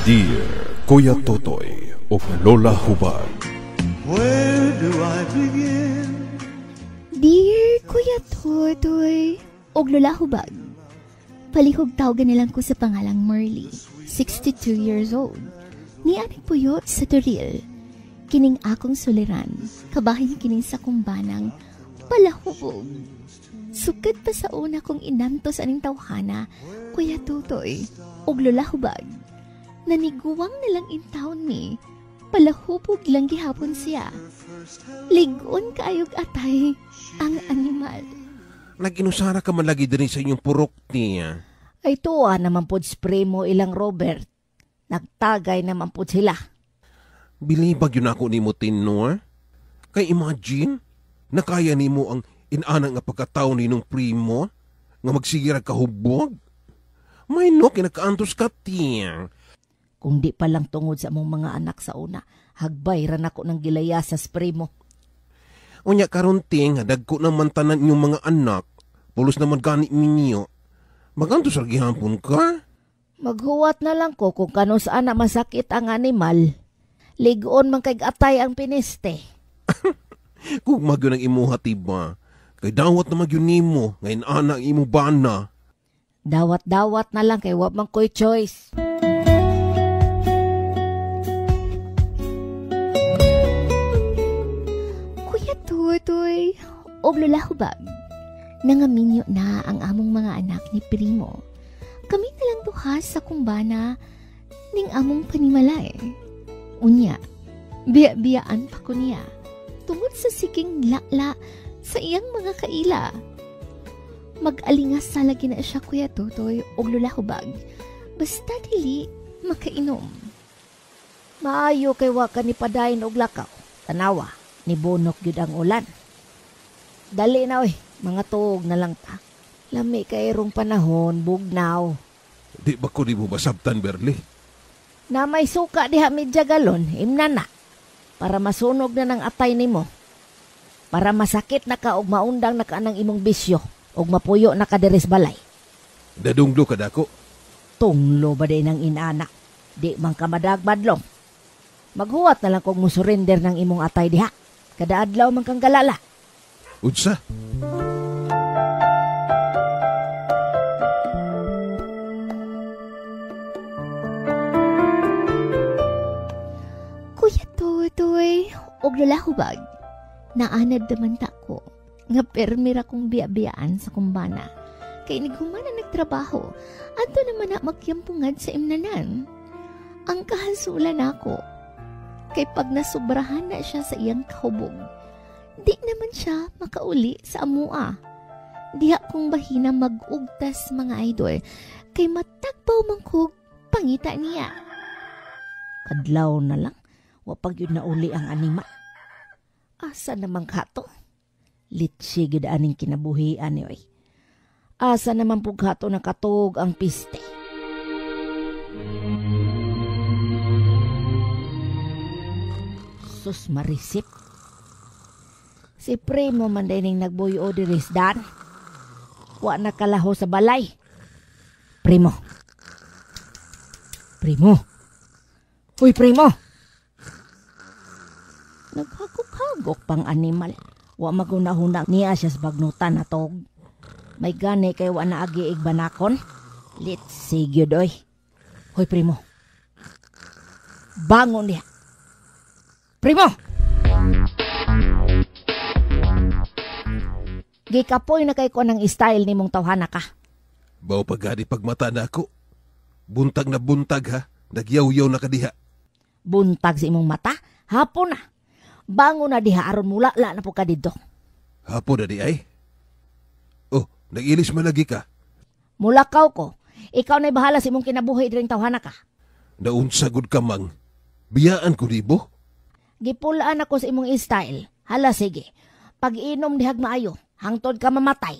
Dear Kuya Totoy ug Lola Hubag. Where do I begin? Dear Kuya Totoy ug Lola Hubag. Palihog tawgan nilang ko sa pangalang Merly, 62 years old. Niya nagpuyo sa Toril. Kining akong suliran, kabahin kining sa kumbanang palahubog. Sukad pa sa una kong inantos aning tawhana, Kuya Totoy ug Lola Hubag. Naniguwang na lang in town mi, palahubog lang gihapon siya. Ligon kaayog atay ang animal. Nag-inusara ka man lagi din sa inyong purok niya. Ay tuwa naman pod spray mo ilang Robert. Nagtagay naman pod sila. Bilibag yun ako ni mo Tino, ah. Kay imagine, nakaya nimo ang inana nga pagkatao ni nung primo, nga magsigirag kahubog. May no, kinakaantos ka tiyang. Kung di pa lang tungod sa among mga anak sa una, hagbay ran ako ng gilaya sa spray mo. Unya karon ting, dagko naman tanan inyong mga anak, pulos naman gani minyo. Magantos ra gihapon ka? Maghuwat na lang ko kung kano saan na masakit ang animal. Ligoon man kay atay ang piniste. Kung magyun ang imuha, tiba. Kay dawat na magyun nimo, ngayon ana ang imo bana. Dawat-dawat na lang kay wa man ko'y choice. Kuya Totoy, og Lola Hubag, nangaminyo na ang among mga anak ni Primo. Kami na lang duha sa kumbana ning among panimalay. Unya, biya-biyaan pa ko niya tungod sa siging lala sa iyang mga kaila. Mag-alingas sa lagi na siya, Kuya Totoy og Lola Hubag, basta dili makainom. Maayo kay wa ka ni padayon og lakaw. Tanawa, nibunok gyud ang ulan. Dali na oy, mga tuog na lang ta. Lami kay rong panahon, bugnaw. Di ba ko di mo masabtan, Berli? Na may suka diha medya galon, imna na. Para masunog na ng atay nimo. Para masakit na ka og maundang na ka ng imong bisyo og mapuyo na ka diris balay. Dadunglo ka dako. Tunglo ba din ang inana? Di man ka madagbadlong. Maghuwat na lang kung musurrender ng imong atay diha. Kada adlaw man kang galala. Unsa? Kuya Totoy og Lola Hubag, naanad naman ta ko nga permira kong biya-biyaan sa kumbana. Kay nighuman na nagtrabaho, adto naman na magyampungad sa imnanan. Ang kahasulan nako, kay pag nasubrahan na siya sa iyang kahubog, di naman siya makauli sa amua. Diha kong bahina mag-ugtas mga idol, kay matagbaw man kog pangita niya. Kadlaw na lang, wapag yun na uli ang anima. Asa naman ka to? Litsi gid aning kinabuhian ni oy. Asa naman pug kato nakatug ang piste. Sus marisip. Si Primo man dining nagbuyo diris dan. Wa nakalaho sa balay. Primo. Primo. Uy, Primo. Naghagok-hagok pang animal. Wa magunahuna niya siya sa bagnutan na tog. May gani kay wa na agi igbanakon. Let's see gyud oy. Hoy Primo. Bangon niya. Primo. Gikapoy na kay ko ng style nimong tawhana ka. Bao pagadi pagmata na ako. Buntag na buntag ha. Nagyaw-yaw na ka diha. Buntag sa imong mata? Hapon na. Bangon na diha aron mula la na po ka didto. Hapon na di ay? Oh, nag-ilis man lagi ka. Mulakaw ko. Ikaw na'y bahala sa imong kinabuhi diring tawhana ka. Naunsa gud ka mang. Biyaan ko dibo. Gipulaan ako sa imong style. Hala sige. Pag-inom dihag maayo, hangtod ka mamatay.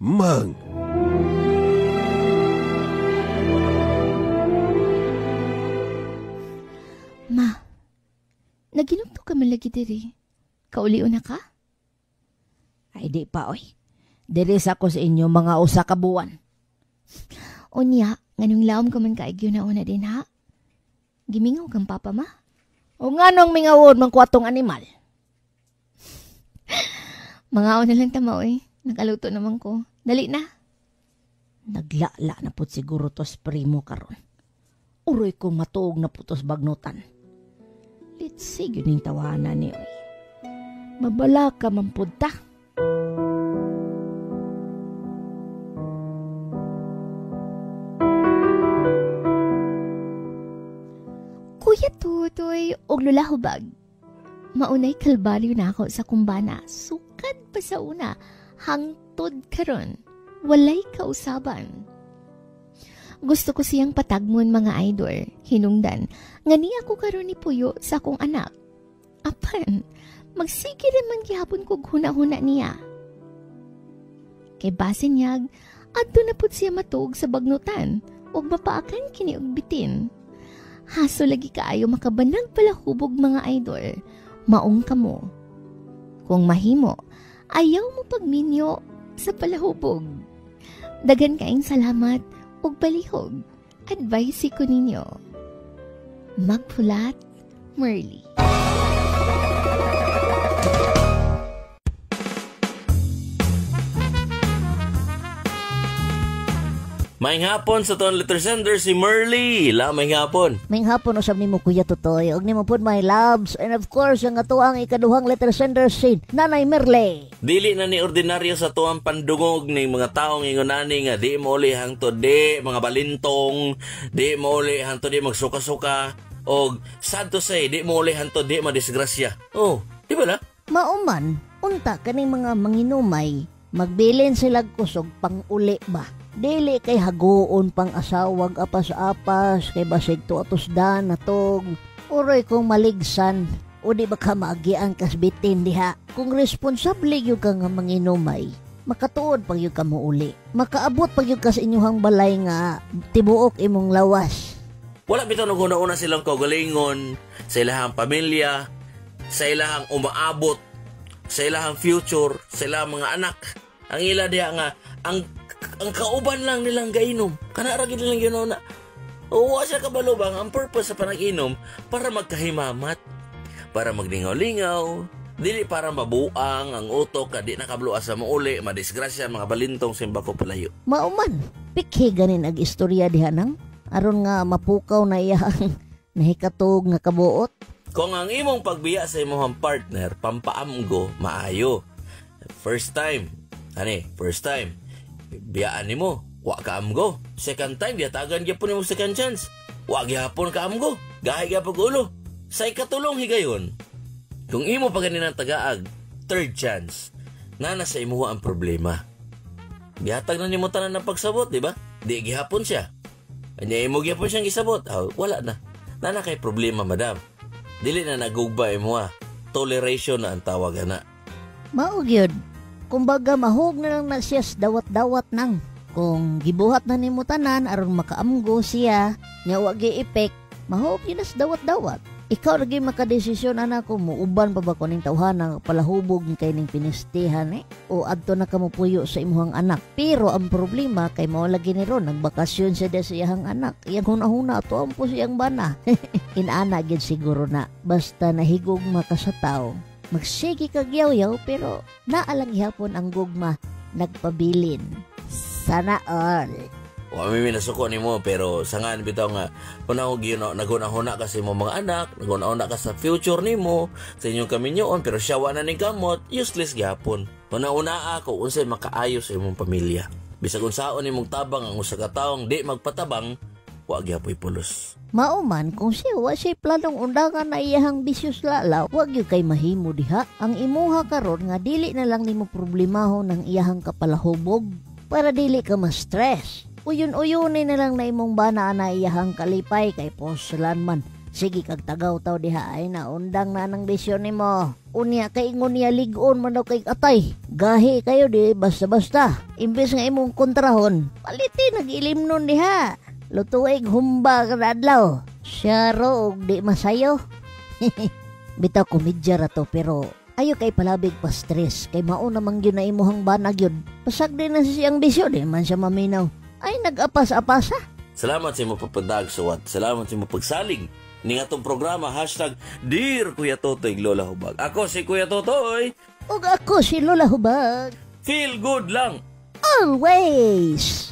Mang. Ma, naginugto ka man lagi diri. Kaulio na ka? Ay di pa oy. Diri sa ko sa inyo mga usa ka buwan. Unya, nganong laom ka man kaigyo na una din ha? Gimingaw kang papa ma. O nganong mingawon man ko atong animal? Mangaon na lang tama oy. Nakaluto naman ko. Dali na. Naglala na po siguro tos primo karon. Uroy ko matuog na putos bagnutan. Let's see yun yung tawanan ni oy. Mabala ka man pud ta. Kuya Totoy og Lola Hubag. Maunay kalbaryo na ako sa kumbana. Sukad pa sa una. Hangtod karon. Walay kausaban. Gusto ko siyang patagmon mga idol. Hinungdan. Nga niya ako karon ni Puyo sa akong anak. Apan, magsige naman gihapon kog huna-huna niya. Kay basin niyag, adto na pud siya matuog sa bagnutan ug mapaakan kini og bitin. Haso lagi kaayo makabanag palahubog mga idol. Maong kamo. Kung mahimo, ayaw mo pagminyo sa palahubog. Dagan kaing salamat ug palihog. Advice ko ninyo. Magpulat, Merly. Maayong hapon sa tuan letter sender si Merly. La, maayong hapon. Maayong hapon usab nimo Kuya Totoy. Og nimo pud my loves. And of course, ang atuang ikaduhang letter sender si Nanay Merly. Dili na ni ordinaryo sa tuang pandungog ning mga taong ingon ani nga di mo uli hangtod di mga balintong, di mo uli hangtod di magsuka-suka, og sad to say di mo uli hangtod di madisgrasya. Oh, di ba na? Mauman, unta kaning mga manginumay, magbilin sila kusog pang uli ba? Dili kay hagoon pang asawag apas-apas kay basig to atos dan natog. Uroy kong maligsan o di ba ka maagian kasbitin diha. Kung responsable gyud ka nga manginumay, makatuod pag gyud ka muuli. Makaabot pag gyud ka sa inyuhang balay nga tibuok imong lawas. Wala bitaw naguna-una silang kaugalingon sa ilahang pamilya, sa ilahang umaabot, sa ilahang future, sa ilahang mga anak. Ang ila diha nga ang kauban lang nilang gainom. Kana ra gid nilang ginauna. Wa siya kabalo bang ang purpose sa panag-inom para magkahimamat, para maglingaw-lingaw, dili para mabuang ang utok ka di nakablo sa mauli, madisgrasya mga balintong simbako palayo. Mauman, pikhi ganin ag istorya diha nang aron nga mapukaw na iyang nahikatog nga kabuot. Kung ang imong pagbiya sa imong partner pampaamgo maayo. First time, ani, first time biyaan nimo, wa ka amgo. Second time gihatagan gyapon nimo second chance. Wa gyapon ka amgo. Gahi gyapon ulo. Sa ikatulong higayon. Kung imo pa ganin ang tagaag, third chance, nana sa imuha ang problema. Gihatag na nimo tanan ng pagsabot, di ba? Di gihapon siya. Anya imo gihapon siyang gisabot. Ah, wala na. Nana kay problema, madam. Dili na nagugba imuha. Toleration na ang tawag ana. Mao gyud. Kumbaga mahug na lang na siya dawat-dawat nang. Kung gibuhat na nimo tanan aron makaamgo siya, nya wa gi-epek, mahug yun na dawat-dawat. Ikaw lagi makadesisyon ana kung muuban pa ba ko ning tawhana palahubog ni kay ning pinistihan o adto na ka mopuyo sa imuhang anak. Pero ang problema kay mao lagi ni ron nagbakasyon siya sa iyang anak. Iyang huna-huna ato ang po siyang bana. Inana gid siguro na basta nahigugma ka sa tawo. Magsige kag yaw-yaw pero naalang gihapon ang gugma nagpabilin. Sana all. Wa mi nasuko nimo pero sangan bitaw nga kunaw gyud naghuna-huna ka sa imong mga anak, naghuna-huna ka sa future nimo, sa inyong kaminyoon pero siya wa na ning kamot, useless gihapon. Huna-huna ako unsay makaayo sa imong pamilya. Bisag unsaon nimong tabang ang usa ka taong di magpatabang, wa gyapoy pulos. Mauman kung siya wa siya planong undangan na iyahang bisyos lala, wa gyud kay mahimo diha. Ang imuha karon nga dili na lang nimo problemahon ang iyahang kapalahubog para dili ka ma-stress. Uyon-uyunin na lang na imong bana na iyahang kalipay kay poslan man. Sige kag tagaw-taw diha ay naundang na nang bisyo nimo. Unya kay ingon niya lig-on man daw kay atay. Gahi kayo di basta-basta. Imbes nga imong kontrahon, paliti nag-ilim nun diha. Lutuig humba kada adlaw. Siya ro og di masayo. Bitaw komedya ra to pero ayo kay palabig pa stress kay mao namang gyud na imuhang banag yun. Pasag din na siyang bisyo di man siya maminaw. Ay nag-apas-apasa. Salamat sa imong pagpadagsuwat. Salamat sa imong pagsalig ning atong programa #DearKuyaTotoy Lola Hubag. Ako si Kuya Totoy. Ug ako si Lola Hubag. Feel good lang. Always.